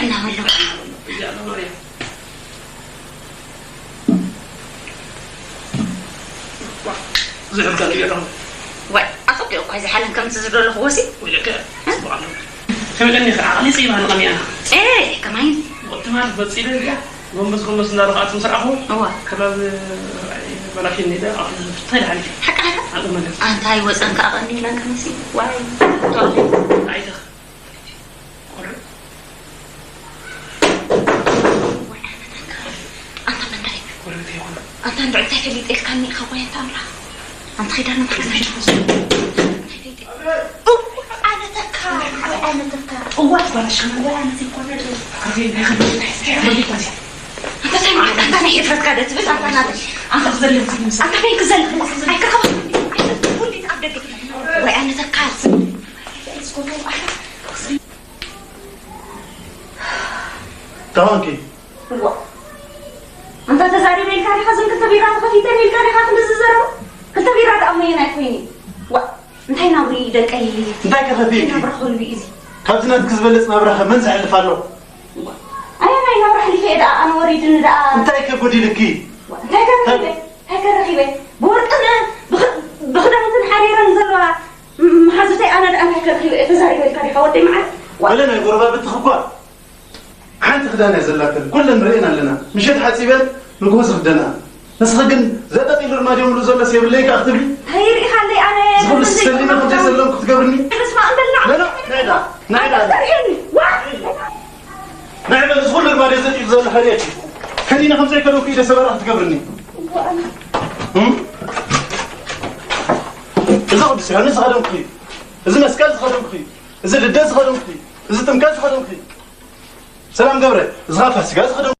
እናበሉ። እዚኣ ነው ማርያም። ብዙሕ እኮ ነው የለኹም። ዋይ፣ ኣጸቢቑ እኳ ዝሓልን ከምቲ ዝደለኹዎ ሲ። ወይለከ፣ ጽቡቕ ኣሎ። ከመይ ቀኒኺ? ዓቕሊ ጽይባ ንቐሚያ። ኤ፣ ከማይን። ወጥማት በጺለ እንዲያ፣ ጎንበስ ጎንበስ እንዳረኻት ምስ ረኣኹ፣ እዋ። ከባቢ በላሽን ኔደ፣ ኣብ እንታይ ደሓን ኢኺ? ሓቃ? ኣብ መለስ። ኣንታይ ወጸንካ ኣቐኒለንካ መሲ? ዋይ፣ ተዋለ። ኣይተኽ። ቆልዑ። ኣንታ መንዳይ። ቆልዑ እንታይ ይኾኑ? ኣንታ እንድዒ እንታይ ፈሊጠ ኢልካኒ ኢኻ ወይ ኣንታ ኣምላኽ? ኣንታ ኺዳነ እንታይ ፈሊጠ? እንታይ ፈሊጠ? እዋ፣ ኣነ ተካ፣ ኣነ ተካ። እዋ፣ ትባላሽ ከማን ወይ ኣነ ዘይኮነ ዶ? ኣንታ እንታይ ማለት? ኣንታ ናይ ሕፍረትካ ዶ ትብል? ኣንታ ናት-፣ ኣንታ ክዘልል ትብል። ኣንታ ከይ ክዘልል? ኣይክረኸብን። ኣይክረኸብን። ኣብ ደገ። ወይ ኣነ ተካ። ተኾንኪ። እዋ። ኣንታ ተዛሪበ ኢልካ ዲኻ? እዞም ክልተ ቢራ ተኸፊተን ኢልካ ዲኻ ክንዲ ዝዘረቡ? ክልተ ቢራ ደኣ እሞ የናይ ኮይኑ? ዋ፣ እንታይ ናብሪ እዩ ደቀይ? እንታይ ከፈትየኪ? ናብራ ከልቢ እዩ እዚ። ካብዚ ናትኪ ዝበልጽ ናብራ ከ መን ዘሕልፍ ኣሎ? ዋ፣ ኣየናይ ናብራ ሕሊፈ እየ ደኣ ኣነ ወሪድኒ ደኣ? እንታይ ከ ጎዲልኪ? ዋ፣ እንታይ ከ ረኺበ? እንታይ ከ ረኺበ? ብወርቅን ብኽ-፣ ብኽዳውንትን ሓሪረን ዘለዋ ም-፣ መሓዙተይ ኣነ ደኣ እንታይ ከ ረኺበ እየ? ተዛሪበ ኢልካ ዲኻ ወደይ መዓት? ዋ። በለ ናይ ጎረባብትኺ እኳ ሓንቲ ክዳን እያ ዘላተን፣ ኩለን ንርእየን ኣለና። ምሸት ሓጺበን ንግሆ ዝኽደና። ንስኺ ግን ዘጠቕ ኢሉ ርማድ የምሉ ዘሎስ የብለይ ከኣ ክትብሊ? እንታይ ርኢኻለይ ኣነ? እዚ ኩሉ ከምዘይ ሰሊመ ከምዘይ ዘለኹ ክትገብርኒ? ንስማ እምበልና። ላ፣ ላ፣ ንዒ ኢላ፣ ንዒ ኢላ። ኣንተ ተርእየኒ። ዋ! ንዒ ኢላ፣ እዚ ኩሉ ርማድ ዘጢሉ ዘሎ ከርእየኪ። ከኒነ ከምዘይ ከለኩ ኢደ ሰበራ ክትገብርኒ። ዋ! እም? እዚ ቅዱስ ዮሃንስ ዝኸደንኩ እዩ። እዚ መስቀል ዝኸደንኩ እዩ። እዚ ልደት ዝኸደንኩ እዩ። እዚ ጥምቀት ዝኸደንኩ እዩ። ሰላም ገብረ፣ እዚ ኸዓ ፋሲካ ዝኸደንኩ